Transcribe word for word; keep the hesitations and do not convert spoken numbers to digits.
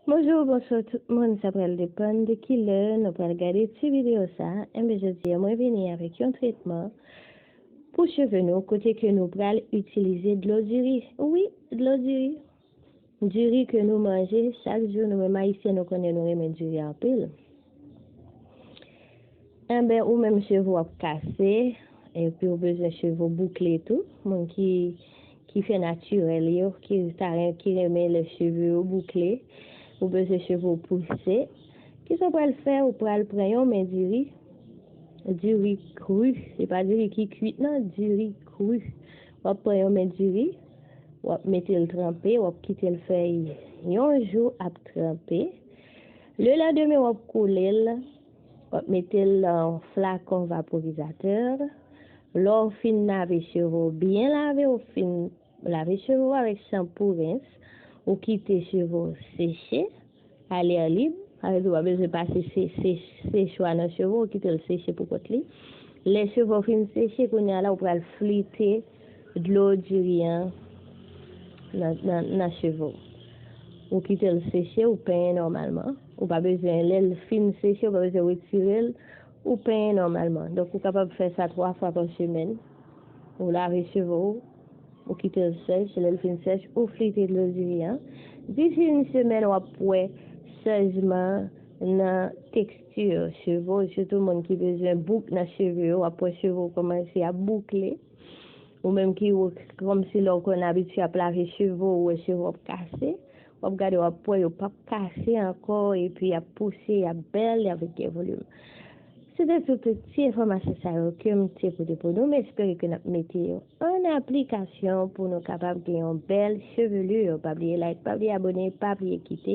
Bonjou, bonswa tout moun. Sa pral depann de ki lè nou pral gade ti videyo sa. Enben, jodi a, mwen vini avèk yon tretman pou cheve nou, kote ke nou pral itilize dlo diri. Wi, dlo diri. Diri ke nou manje chak jou, nou menm Ayisyen, nou konnen nou renmen diri anpil. Enben, ou menm cheve w ap kase, epi ou bezwen cheve w boukle tou. Moun ki, ki fè natirèl yo, ki ta ren-, ki renmen lè cheve yo boukle, ou bezwen cheve w pouse. Kisa w pral fè? Ou pral pran yon men diri, diri kri, se pa diri ki kwit non, diri kri. W ap pran yon men diri, w ap mete l tranpe, w ap kite l fè yon jou ap tranpe. Le landemen, w ap koule l, w ap mete l nan flakon vaporizatè. Lè w fin lave cheve w, byen lave, w fin lave cheve w avèk chanpou rens, ou kite cheve w seche, alè lib, sa vle di w pa bezwen pase se-, se-, sechwa nan cheve w, ou kite l seche pou kont li. Lè cheve w fin seche, kounye a la, ou pral flite dlo diri an nan, nan, nan cheve w. Ou kite l seche, ou penyen nòmalman. Ou pa bezwen, lè l fin seche, ou pa bezwen retire l, ou penyen nòmalman. Donk, ou kapab fè sa twa fwa pa semèn. Ou lave cheve w, ou kite l sèch, lè l fin sèch, ou flite dlo diri an. Disi yon semèn, w ap wè chanjman nan teksti cheve w, sitou moun ki bezwen bouk nan cheve yo, w ap wè cheve w kòmanse ap boukle. Ou menm ki wè, kòmsi lè w konn abitye ap lave cheve w, ou wè cheve w ap kase, w ap gade, w ap wè yo p ap kase ankò, epi y ap pouse, y ap bèl, y ap gen volim. Se te tout ti enfòmasyon sa yo ke m te pote pou nou. M espere ke n ap mete yo an aplikasyon pou nou kapab gen yon bèl chevelure. Pa bliye like, pa bliye abone, pa bliye kite